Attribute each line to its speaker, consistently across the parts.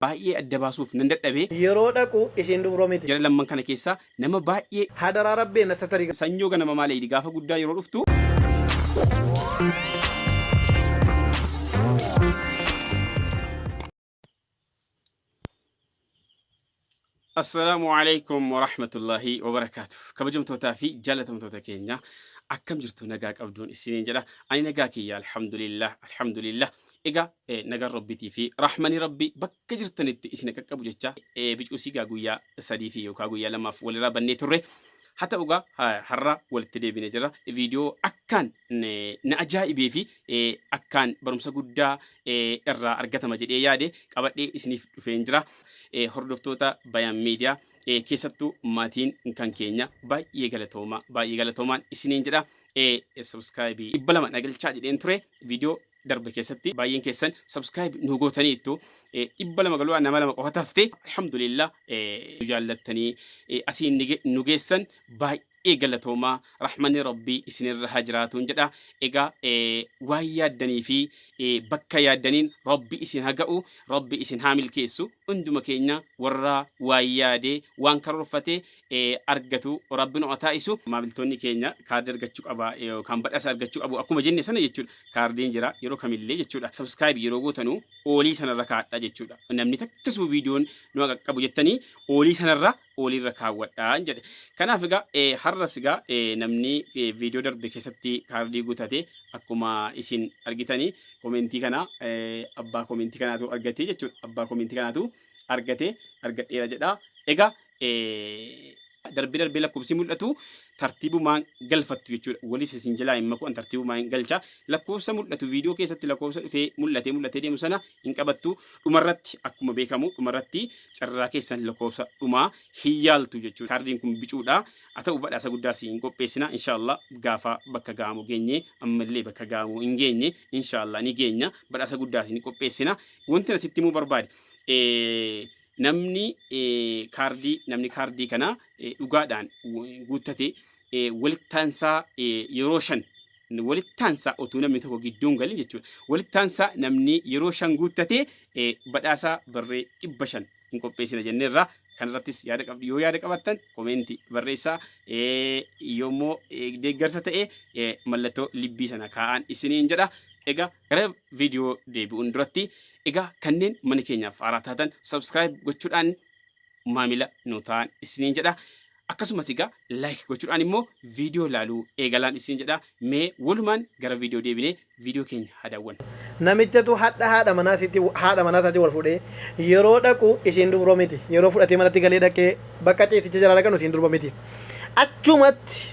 Speaker 1: Baay'ee adda baasuuf nan dadhabe.
Speaker 2: Yeroo dhaqu isiin dubroo miti.
Speaker 1: Jara lamman kana keessaa nama baay'ee.
Speaker 2: Hadaraa Rabbii na satari.
Speaker 1: Sanyoo ganama maaleeydi gaafa guddaa yeroo dhuftu. Assalaamu alaikum warahmatullaahi wabarakaatu. Kabajamtootaa fi jaalatamtoota keenya, akkam jirtu? Nagaa qabduun isiniin jedha. Ani nagaa kiyya, alhamdulillah, alhamdulillah. Egaa nagaan Rabbiitii fi rahmani Rabbii bakka jirtanitti isin qaqqabu jecha, bicuu sigaa guyyaa 3 fi yookaan guyyaa 2f walirraa bannee turre. Haa ta'u egaa, har'a walitti deebinee jirra. Viidiyoo akkaan na ajaa'ibee fi akkaan barumsa guddaa irraa argatama jedhee yaade qabadhee isiniif dhufeen jira. Hordoftoota Bayaan Miidiyaa, keessattuu maatiin kan keenya, baay'ee galatooma, baay'ee galatoomaan isiniin jedha. Subscribe 200 nagalchaa jedheen ture viidiyoo darbe keessatti. Baay'een keessan subscribe nu gootaniittu. 200 galuu nama 2 qofa tafte. Alhamdulillah, nu jaallattanii asiin nu geessan, baay'ee galatoomaa, rahmanni Rabbii isinirra haa jiraatuun jedha. Egaa waan yaaddanii fi bakka yaaddaniin Rabbi isin haa ga'u, Rabbi isin haa milkeessu. Hunduma keenya warra waan yaadee waan karoorfate argatu Rabbi nu haa taasisu. Maamiltoonni keenya kaardii argachuu qaba yookaan badhaasa argachuu qabu akkuma jenne sana jechuudha. Kaardiin jira yeroo kamillee jechuudha. Subscribe yeroo gootanu oolii sanarra kaa'adha jechuudha. Namni takkasuu viidiyoon nu qaqqabu jettanii oolii sanarra ooliirra kaawwadhaa jedhe. Kanaaf egaa har'as egaa namni viidiyoo darbe keessatti kaardii guutate, akkuma isin argitanii komentii kana, abbaa komentii kanaatu argate jechuudha. Abbaa komentii kanaatu argate, argadheera jedha. Egaa darbee darbee lakkoofsi mul'atu tartiibumaan galfattu jechuudha. Walis isin jalaa hin maku, an tartiibumaan hin galcha. Lakkoofsa mul'atu viidiyoo keessatti, lakkoofsa dhufee mul'atee mul'atee deemu sana hin qabattu. Dhumarratti, akkuma beekamu, dhumarratti carraa keessan lakkoofsa dhumaa hin yaaltu jechuudha. Kaardiin kun bicuudha. Haa ta'u, badhaasa guddaa si hin qopheessina inshaallah gaafa bakka ga'amu geenye. Ammallee bakka ga'amu hin geenye, inshaallah ni geenya. Badhaasa guddaa si hin qopheessina. Wanti asitti himuu barbaade, namni kaardii kana dhugaadhaan guuttate, walittaansaa yeroo 5 walittaansaa otuu namni tokko gidduun galin jechuudha. Walittaansaa namni yeroo 5 guuttate badhaasa birrii 500 hin qopheessina jenneerra. Kanarrattis yaada qabdu yoo yaada qabattan komeentii barreessaa, yoommoo deeggarsa ta'e mallattoo libbii sana kaa'aan isiniin jedha. Egaa gara viidiyoo deebi'uun duratti, egaa kanneen mana keenyaaf haaraa taatan subscribe gochuudhaan maamila nu ta'an isiniin jedha. Akkasumas egaa like gochuudhaan immoo viidiyoo ilaaluu eegalaan isin jedha. Mee walumaan gara viidiyoo deebinee viidiyoo keenya haa daawwannu.
Speaker 2: Namichatu haadha manaa isiitti, haadha manaa isaatii wal fuudhee, yeroo dhaqu isiin dubroo miti. Yeroo fudhatee manatti galee dhaqee bakka ciisicha jalaa dhaqanu isiin durba miti. Achumatti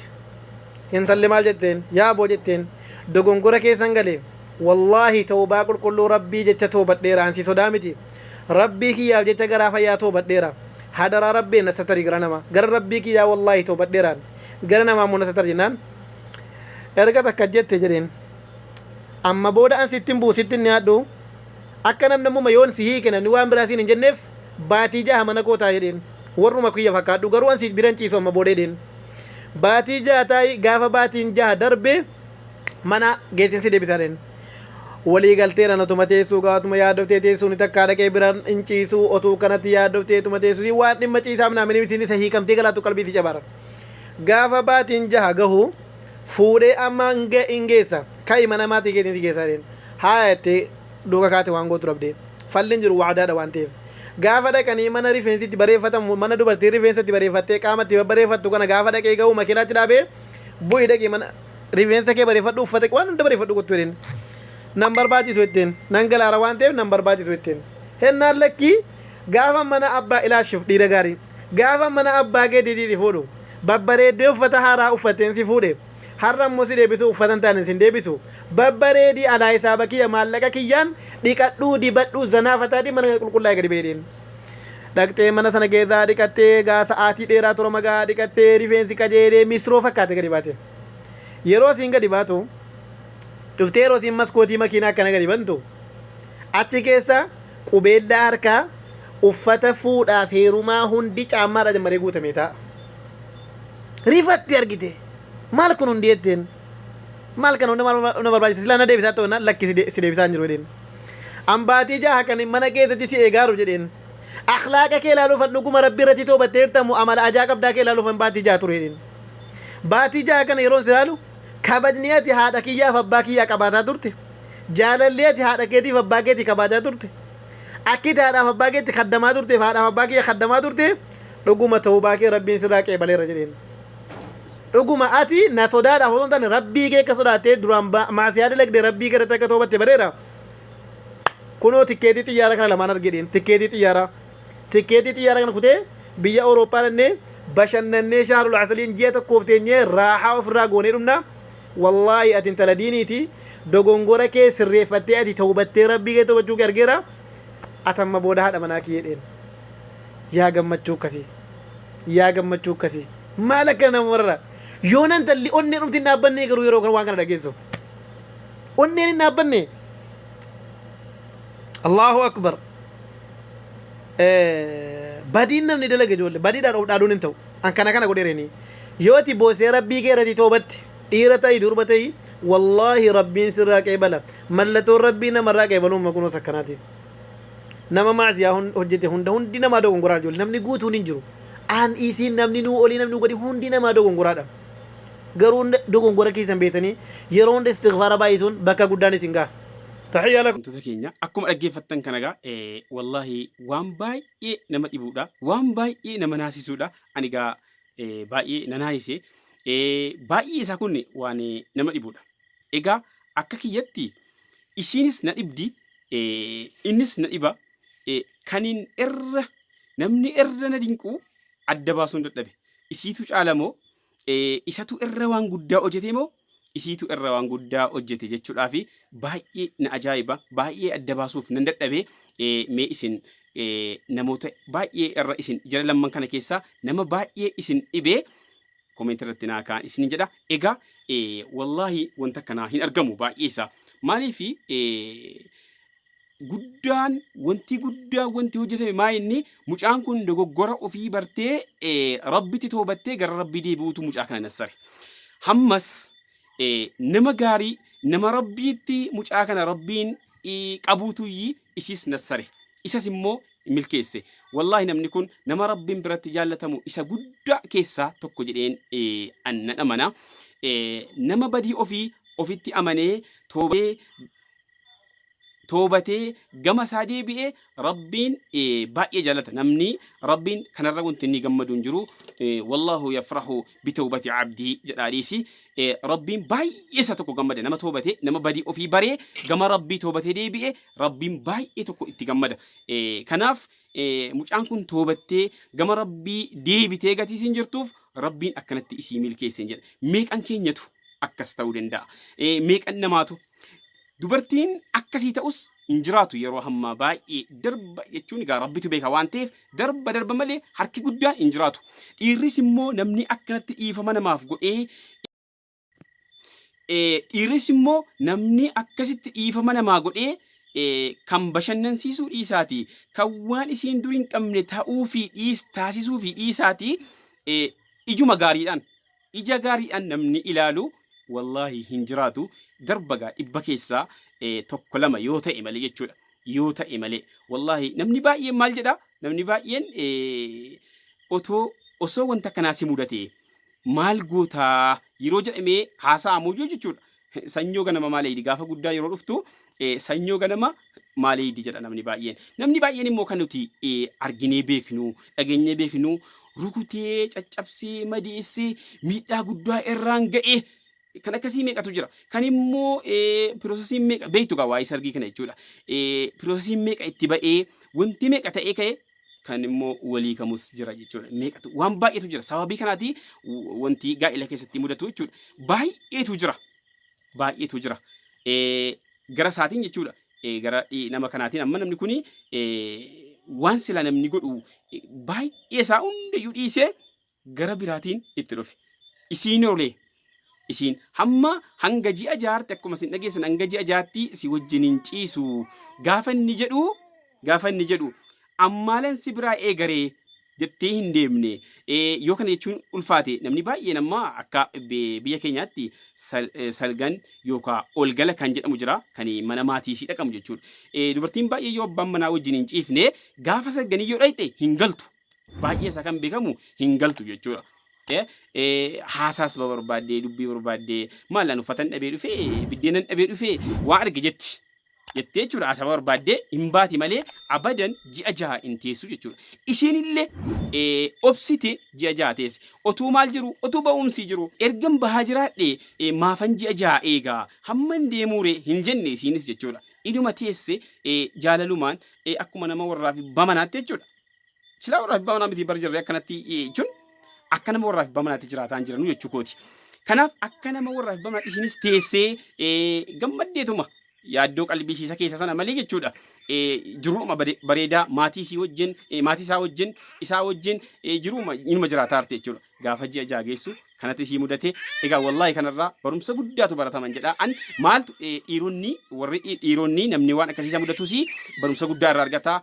Speaker 2: intalli maal jetteen? Yaa aboo jetteen, dogongora keessan galee, wallaahi toobaa qulqulluu Rabbii jecha toobadheera, ansi sodaa miti. Rabbii kiyyaaf jecha garaa fayyaa toobadheera. Hadaraa Rabbii na satari, gara namaa gara Rabbii kiyyaa wallaahi toobadheeraan, gara namaa immoo na satari jennaan, erga takka jette jedheen, amma booda an sitti hin bu'u, sitti hin dhiyaadhu, akka namni ammuma yoon si hiike namni waan biraa siin hin jenneef baatii 6 mana koo taa jedheen. Warruma kiyya fakkaadhu, garuu an si bira hin ciisu amma booda jedheen. Baatii 6 taa'i, gaafa baatiin 6 darbe mana geessin si deebisa jedheen. Walii galteeraan otuma teessuu gaatuma yaaddoftee teessuu ni takkaa dhaqee bira hin ciisu, otuu kanatti yaaddoftee otuma teessuu waan dhimma ciisaa minaamin isiin isa hiikamtee galaatu qalbii si cabara. Gaafa baatiin 6 gahu fuudhee amma hin geessa, ka'i mana maatii keetiin si geessaa jedheen. Haa jettee duuka kaate, waan gootu dhabdee. Falli hin jiru, wacdaadha waan ta'eef. Gaafa dhaqanii mana rifeensi itti bareeffatamu, mana dubartiin rifeensa itti bareeffattee qaama itti babbareeffattu kana gaafa dhaqee gahu, makiinaatti dhaabee, bu'i dhaqii mana rifeensa kee bareeffadhu, uffata waan hunda bareeffadhu kottu jedheen. Nan barbaachisu jetteen, nan galaara waan ta'eef nan barbaachisu jetteen. Hennaan lakkii, gaafa mana abbaa ilaashuuf dhiira gaarii, gaafa mana abbaa keetiitii si fuudhu babbareeddee uffata haaraa uffatteen si fuudhe, har'a immoo si deebisu uffata hin taane sin deebisu, babbareedii alaa hisaaba kiyya maallaqa kiyyaan dhiqadhuu dibadhuu zanaa fataadhii mana qulqullaa'e gadi baheedheen. Dhaqxee mana sana keessaa dhiqattee gaa sa'aatii dheeraa tura magaa dhiqattee rifeensi qajeelee misiroo fakkaate gadi baate. Yeroo isiin gadi baatu dhuftee, yeroo isiin maskootii makiinaa akkana gadi bantu, achi keessa qubeellaa harkaa, uffata fuudhaaf heerumaa hundi caammaadha jammaree guutamee taa'a. Rifatti argite, maal kun hundi jetteen. Maal kana hunda, maal na barbaachisa silaa, na deebisaa ta'u lakki, si deebisaa hin jiru jedheen. An baatii 6 kan mana keessatti si eegaaru jedheen. Akhlaaqa kee ilaaluufan dhuguma Rabbi irratti toobattee jirtamu amala ajaa qabdaa kee ilaaluufan baatii 6 ture jedheen. Baatii 6 kana yeroon si ilaalu kabajni ati haadha kiyyaaf abbaa kiyyaa qabaataa turte, jaalalli ati haadha keetiif abbaa keetii kabaajaa turte, akki ati haadhaaf abbaa keetti kaddamaa turteef haadhaaf abbaa kiyya kaddamaa turte dhuguma tawbaa kee Rabbiin sirraa qeebaleera jedheen. Dhuguma ati na sodaadhaaf osoo hin taane Rabbii kee akka sodaattee duraan maasiyaa dalagde Rabbii kee irratti akka toobatte bareera. Kunoo tikkeetii xiyyaara kana lamaan arge jedheen. Tikkeetii xiyyaaraa. Tikkeetii xiyyaara kana kutee biyya Awurooppaa dhannee bashannannee shaarul asaliin ji'a tokkoof teenyee raaxaa ofirraa goonee dhumna. Wallaahi ati intala diiniiti. Dogongora kee sirreeffattee ati tawbattee Rabbii kee tawbachuu kee argeera. Ati amma booda haadha manaa kiyya jedheen. Yaa gammachuu akkasii. Yaa gammachuu akkasii. Maal akkana nama marara. Yoona intalli onneen dhumti hin dhaabbannee garuu yeroo kana waan kana dhageessu. Onneen hin dhaabbanne. Allahu akbar. Badiin namni dalage ijoollee badiidhaan of dhaaduun hin ta'u. An kana kana godheereni. Yoo ati boosee Rabbii kee irratti toobatte dhiira ta'i durba ta'i wallaahi Rabbiin sirraa qeebala. Mallattoon Rabbii namarraa qeebaluun kunuus akkanaati. Nama maasiyaa hojjete hunda hundi namaa dogongoraa ijoollee namni guutuun hin jiru. An isiin namni nuu olii namni nuu gadi hundi namaa dogongoraadha. Garuu hunda dogongora keessan beektanii yeroo hunda istighfaara baay'isuun bakka guddaan isin gaha. Tahiyyaa lakum.
Speaker 1: Wantoota keenya akkuma dhaggeeffattan kana egaa wallaahi waan baay'ee nama dhibuudha waan baay'ee nama naasisuudha ani egaa baay'ee na naasise baay'ee isaa kun waan nama dhibuudha egaa akka kiyyatti isiinis na dhibdi innis na dhiba kaniin irra namni irra na dinqu adda baasuun dadhabe isiitu caala moo isatu irra waan guddaa hojjete moo isiitu irra waan guddaa hojjete jechuudhaaf baay'ee na ajaa'iba baay'ee adda baasuuf nan dadhabe. Mee isin namoota baay'ee irra isin jara lamman kana keessaa nama baay'ee isin dhibee komeenti irratti naa kaa'an isin jedha. Egaa wallaahi wanta akkanaa hin argamu baay'ee isaa maaliif guddaan wanti guddaan wanti hojjetame maa inni mucaan kun dogoggora ofii bartee Rabbitti toobattee gara Rabbii deebi'uutu mucaa kana nassare. Hammas nama gaarii nama Rabbiitti mucaa kana Rabbiin qabuutuyyi isiis nassare. Isas immoo milkeesse. Wallaahi namni kun nama Rabbiin biratti jaallatamu isa guddaa keessaa tokko jedheen an nan amana. Nama badii ofii ofitti amanee toobatee toobatee gama isaa deebi'e Rabbiin baay'ee jaalata. Namni Rabbiin kanarra wanti inni gammadu hin jiru. Wallaahu yafrahu bitawbati abdii jedha hadiisi. Rabbiin baay'ee isa tokko gammada. Nama toobate, nama badii ofii baree gama Rabbii toobatee deebi'e Rabbiin baay'ee tokko itti gammada. Kanaaf mucaan kun toobattee gama Rabbii deebitee gatii isin jirtuuf Rabbiin akkanatti isii milkeesse jedha. Meeqan keenyatu akkas ta'uu danda'a? Meeqan namaatu Dubartiin akkasii ta'us hin jiraatu yeroo hammaa baay'ee darba jechuun egaa Rabbitu beeka waan ta'eef darba darba malee harki guddaan hin jiraatu. Dhiirris immoo namni akkanatti dhiifama namaaf godhee dhiirris immoo namni akkasitti dhiifama namaa godhee kan bashannansiisuu dhiisaati kan waan isiin dur hin qabne ta'uu fi dhiis taasisuu fi dhiisaati ijuma gaariidhaan Ija gaariidhaan namni ilaalu wallaahi hin jiraatu darba gaa dhibba keessaa tokko lama yoo ta'e malee jechuudha. Yoo ta'e malee wallaahi namni baay'een maal jedha namni baay'een otoo osoo wanta akkanaa si mudate maal gootaa yeroo jedhamee haasa'amu jechuudha. Sanyoo ganama maal eeydi gaafa guddaa yeroo dhuftu sanyoo ganama maal eeydi jedha namni baay'een. Namni baay'een immoo kan nuti arginee beeknu dhageenyee beeknu rukutee caccabsee madeessee miidhaa guddaa irraan ga'ee kan akkasii meeqatu jira. Kan immoo piroosesiin meeqa beektu gaa waa'ee sargii kana jechuudha. Piroosesiin meeqa itti ba'ee wanti meeqa ta'ee ka'e kan immoo walii kamus jira jechuudha. Meeqatu waan baay'eetu jira. Sababii kanaati wanti gaa'ela keessatti mudatu jechuudha. Baay'eetu jira. Baay'eetu jira. Gara isaatiin jechuudha. Gara nama kanaatiin amma namni kuni waan sila namni godhu baay'ee isaa hundayyuu dhiisee gara biraatiin itti dhufe. Isiin olee isiin hamma hanga ji'a jaarti akkuma isin dhageessan hanga ji'a jaatti si wajjin hin ciisu gaafa inni jedhu Gaafa inni jedhu ammaalan si biraa eegaree jettee hin deemne. Yoo kana jechuun ulfaate namni baay'een amma akka biyya keenyaatti salgan yookaan olgala kan jedhamu jira kan mana maatii isii dhaqamu jechuudha. Dubartiin baay'ee yoo abbaan manaa wajjin hin ciifne gaafa salganii yoo dhayxe hin galtu. Baay'ee isaa kan beekamu hin galtu jechuudha. Haasaas barbaaddee dubbii barbaaddee maal an uffatan dhabee dhufee biddeenan dhabee dhufee waa arge jetti. Jettee jechuudha haasawaa barbaaddee hin baati malee abadan ji'a jaha hin teessu jechuudha. Isheen illee obsite ji'a jaha teesse. Otuu maal jiru otuu ba'umsi jiru ergan bahaa jiraadhe maafan ji'a jaha eegaa hamman deemuure hin jenne isiinis jechuudha. Inuma teesse jaalalumaan akkuma nama warraa fi bamanaatti jechuudha. Silaa warraa fi bamanaa miti bar jirre akkanatti jechuun akka nama warraa fi bamanaatti jiraataa hin jiranu jechuu kooti. Kanaaf akka nama warraa fi bamanaatti isinis teessee gammaddeetuma yaaddoo qalbii isiisa keessa sana malee jechuudha. Jiruudhuma bareedaa maatii isii wajjin maatii isaa wajjin isaa wajjin jiruuma inuma jiraataa jirti jechuudha. Gaafa ji'a ja'a geessu kanatti isii mudate. Egaa wallaahi kanarraa barumsa guddaatu barataman jedha. An maaltu dhiironni warri dhiironni namni waan akkasii isa mudatus barumsa guddaa irraa argata.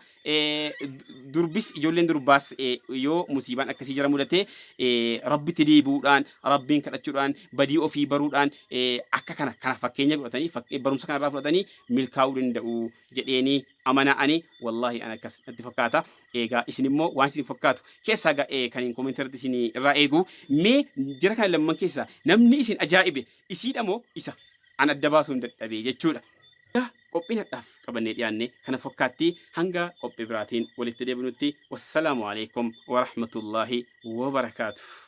Speaker 1: Durbis ijoolleen durbaas yoo musiibaan akkasii jara mudate rabbitti deebi'uudhaan rabbiin kadhachuudhaan badii ofii baruudhaan akka kana kana fakkeenya godhatanii barumsa kanarraa fudhatanii milkaa'uu danda'u jedheeni amana ani wallaahi an akkas natti fakkaata. Egaa isin immoo waan isin fakkaatu keessaa kan hin koomenti irratti isin irraa eegu mee jara kana lamman keessaa namni isin ajaa'ibe isiidha moo isa an adda baasuun dadhabee jechuudha. Egaa qophiin hadhaaf qabannee dhiyaanne kana fakkaatti hanga qophii biraatiin walitti deebinutti wassalaamu alaikum warahmatullaahi wabarakaatuh.